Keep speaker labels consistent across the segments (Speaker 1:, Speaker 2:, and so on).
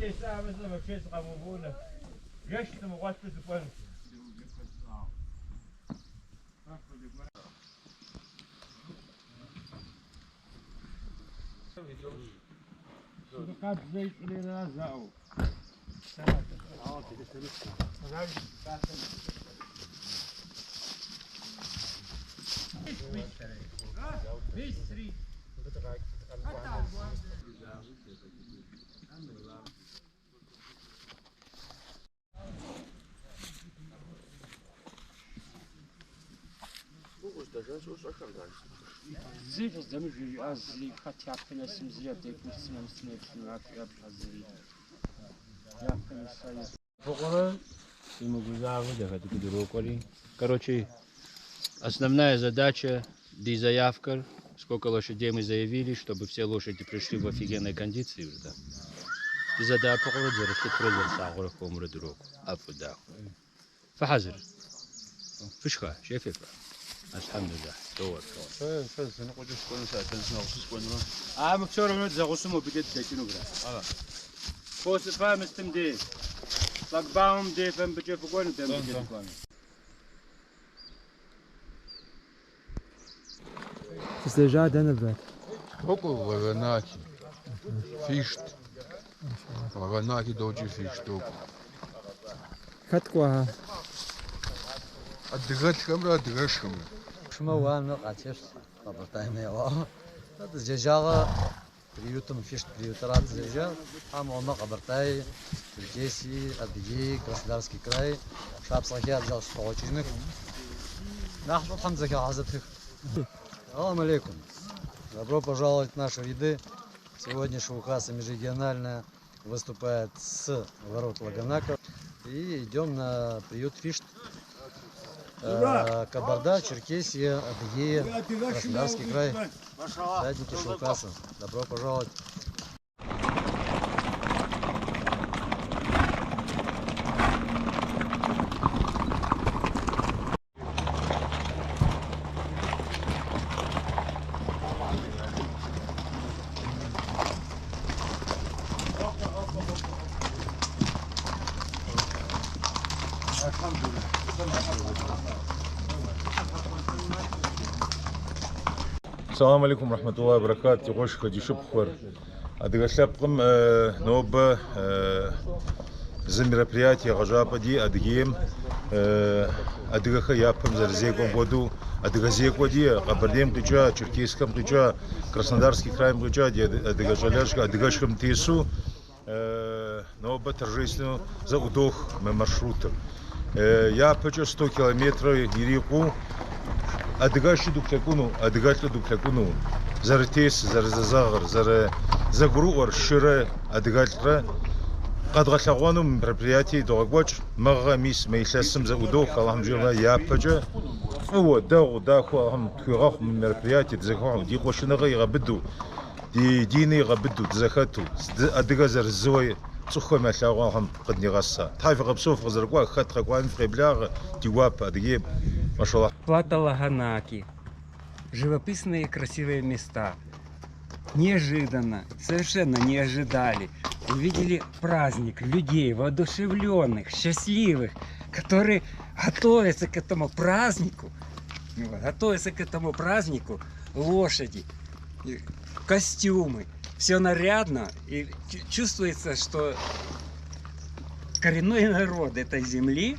Speaker 1: Тесамэ, сэ вообще сыкъэмыувыӏэу, жэщ сымыгъуэту сыкӏуэнут.
Speaker 2: Зыри фыздэмыж жиӏа, зыри хэт япэ нэсым, зыри абдей пулъцым нэмысым еплъыну, япщхьэ зыри япэ нэса.
Speaker 1: Фыкъурэ дымыгузавэу дахэ дырокӏуэри. Короче, основная задача ди заявкэр, сколько лошадей мы заявили, чтобы все лошади пришли в офигенной кондиции уже, да. Дызэдэӏэпыкъурэ дызэрылъытрэ зэрылъагъурэ хуэмурэ дырокӏуэ, ӏэфӏу дахэу. Фыхьэзыр? Фышха, шей фефа? Алхьэмдулиллахь, доуэр. А мы все равно дызэгъусэу мобыкӏэ дыдэкӏыну, брат. Фосыфа мыстым дей. Шлагбаум дей фэ мыбыкӏэ фыкӏуэну, дэ мыбыкӏэ дыкӏуэну.
Speaker 3: Фыздежьа дэнэ, брат?
Speaker 4: Докӏуэ Лагонаки, Фишт. Лагонаки докӏи Фишт докӏуэ.
Speaker 3: Хэт кӏуэхэ?
Speaker 4: Адыгэлӏхэмрэ адыгэшхэмрэ.
Speaker 5: Шымэ уанэ къатещт Къэбэртаймэ яӏуагъ. Тэ тызежьагъэ приютым, Фишт приютыра тызежьа. Тхьэм ыӏомэ Къэбэртай, Черкесии, Адыгеи, Краснодарский край, Шапсыгъэхи абзэ къыщытпэгъокӏыжьыных. Нахьышӏоу Тхьэм тызэхегъэхьазэтых. Салам алейкум. Добро пожаловать в наши ряды. Сегодня Шыу Хасэ межрегиональная выступает с ворот Лагонака. И идем на приют Фишт. Кабарда, Черкесия, Адыгея, Краснодарский край, всадники Шыу Хасэ. Добро пожаловать.
Speaker 6: Салам алейкум рахматуллахи баракат, ди къуэшхэ, ди шыпхъухэр. Адыгэ лъэпкъым нобэ зы мероприятие егъэжьапӏэ ди Адыгейм адыгэхэр япэм зэрызекӏуэм хуэдэу адыгэ зекӏуэ ди Къэбэрдейм къикӏа, Черкесскэм къикӏа, Краснодарский крайм къикӏа ди адыгэ щӏалэщхэр адыгэшхэм тесу нобэ торжественно зэӏудох мы маршрутыр. Япэкӏэ 100 километрэ ирикъуу адыгэшыр дуплъэкӏуну, адыгэлӏыр дуплъэкӏуну, зэрытес, зэрызэзэгъыр, зэрызэгурыӏуэр шырэ адыгэлӏрэ къэдгъэлъэгъуэну мы мероприятие догъэкӏуэкӏ. Мы гъэ мис мы илъэсым зэӏудох, Аллахьым жиӏэмэ, япэкӏэ фӏыуэ, дэгъу, дахэу Аллахьым тхуигъэхъу мы мероприятие дызэхыхьэу, ди къуэшыныгъэ игъэбыдэу, ди диныр игъэбыдэу, дызэхэту, адыгэ зэрызыуэ цӏыхухэм ялъагъуу Аллахьым къыднигъэса. Тхьэ фигъэпсэу фыкъызэрыкӏуа, хэт къэкӏуами фыкъеблагъэ, ди гуапэ, Адыгейм, машаллах.
Speaker 2: Плато Лагонаки. Живописные красивые места. Неожиданно, совершенно не ожидали. Увидели праздник людей, воодушевленных, счастливых, которые готовятся к этому празднику. Вот, готовятся к этому празднику лошади, и костюмы. Все нарядно и чувствуется, что коренной народ этой земли.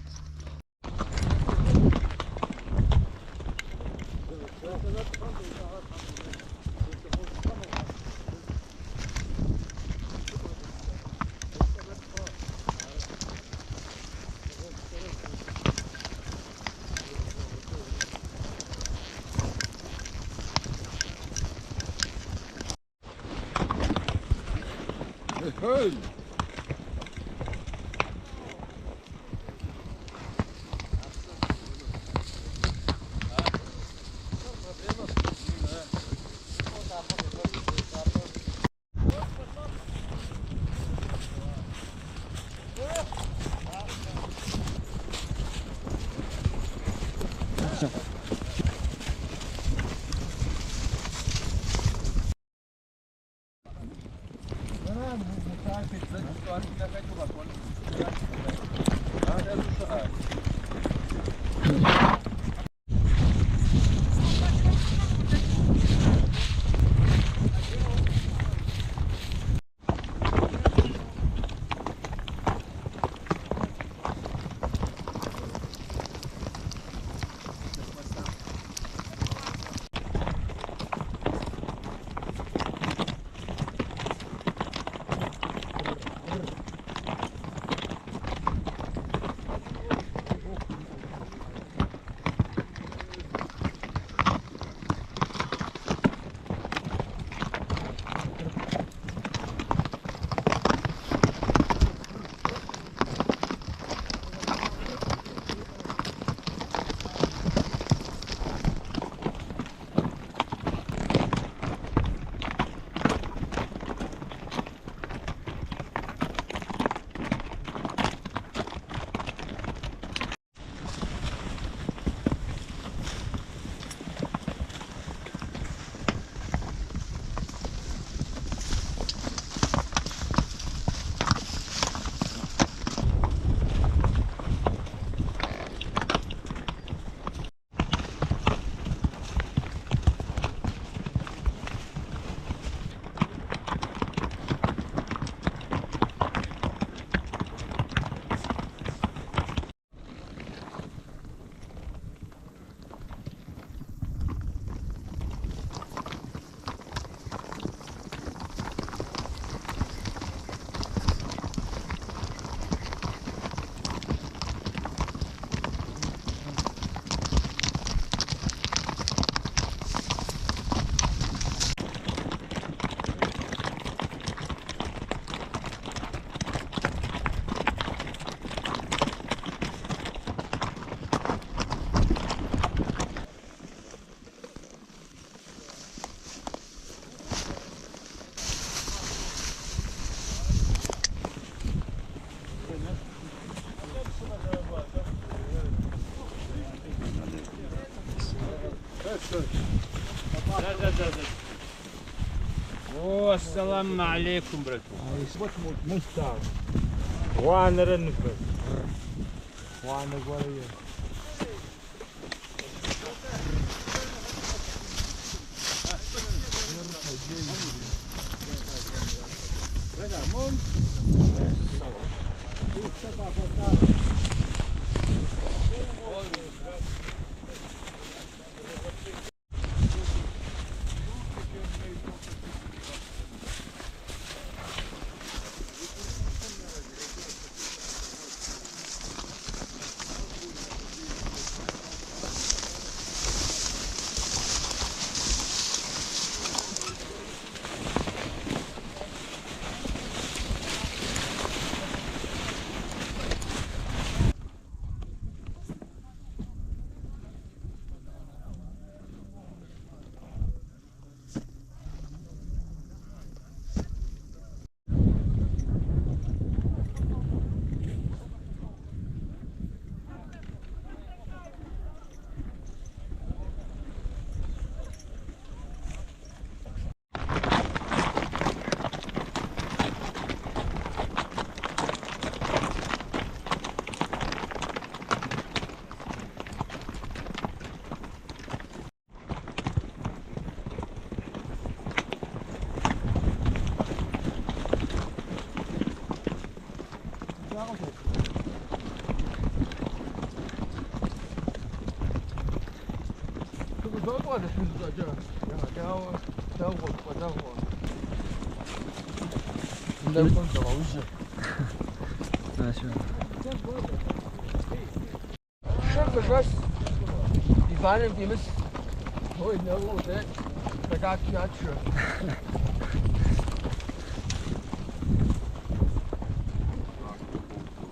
Speaker 1: Ассаламу алейкум, брату.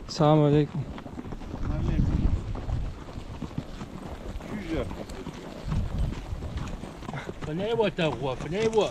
Speaker 3: Салам алейкум.
Speaker 1: Фнево того, фнево.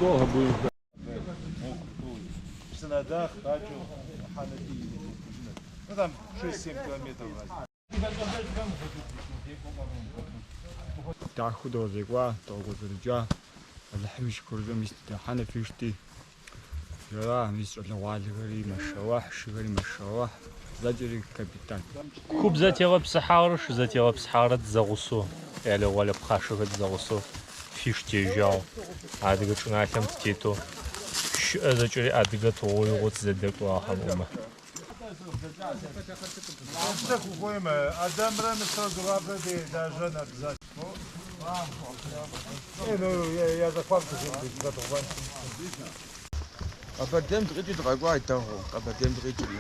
Speaker 4: Долго будем ждать.
Speaker 6: Псынэдах, Хачу, Ну там 6-7 километров разница.
Speaker 2: Дахэу дыкъызекӏуа, дыкъыкӏуэцӏрыкӏа, Алыхьым и шыкуркӏэ мис дыдыхьэнэ Фишти. Жара, мис щӏалэгъуалэхэри машаллахь, шыхэри машаллахь, зэкӏэри капитан.
Speaker 7: Куп зэтегъэпсыхьагъэрэ шы зэтегъэпсыхьагъэрэ тызэгъусэу, ӏялэгъуалэ пхъашэхэр тызэгъусэу Фишт тежьагъ. Адыгэ чӏыналъэм тытетэу щыӏэ зэкӏэри адыгэ тыгъоигъоу тызэдэкӏо ахэм ӏомэ.
Speaker 6: Адамрэ Мистер Зурабрэ делэжьэн обязательно. Не, ну я, я захватываю,
Speaker 4: Къэбэрдейм дыкъикӏи дыкъэкӏуа дэгъуэу, Къэбэрдейм дыкъикӏри.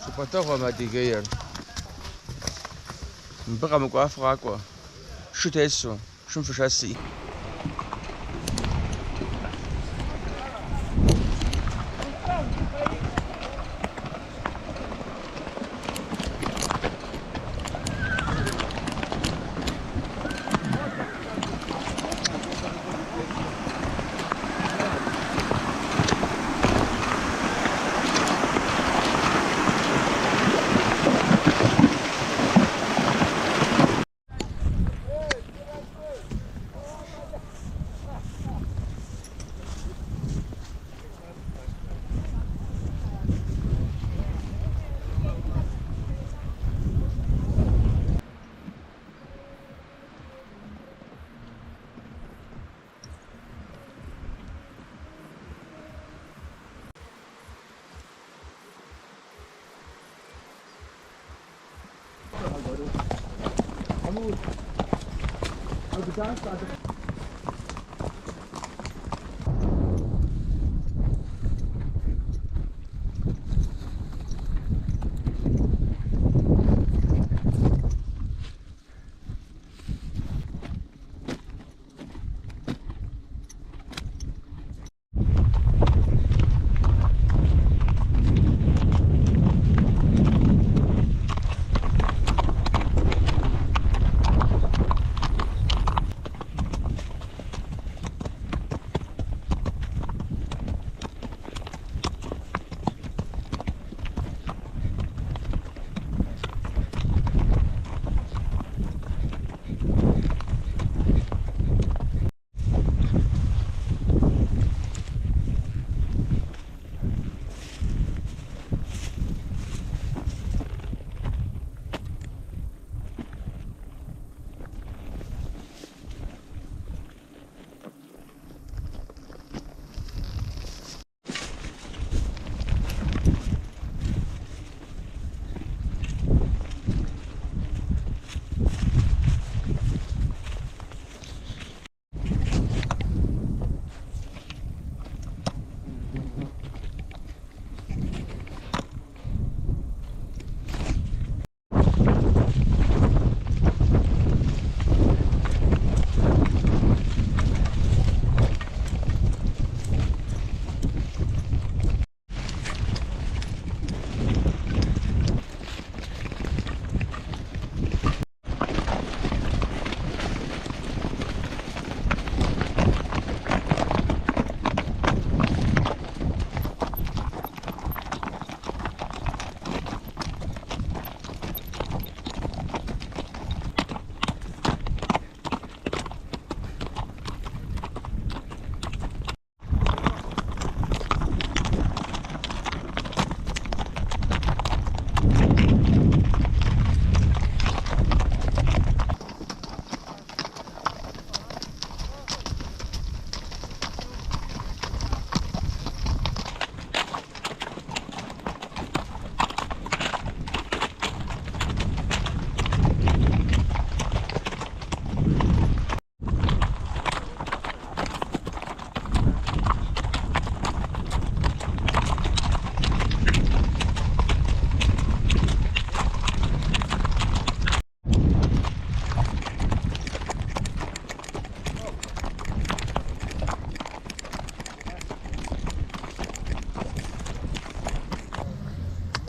Speaker 4: Щӏыпӏэ дэгъуэм Адыгейр. Мыбы къэмыкӏуа фыкъакӏуэ. Шы тесу, шым фышэси.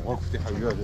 Speaker 6: Гъуэгу техьэжащ.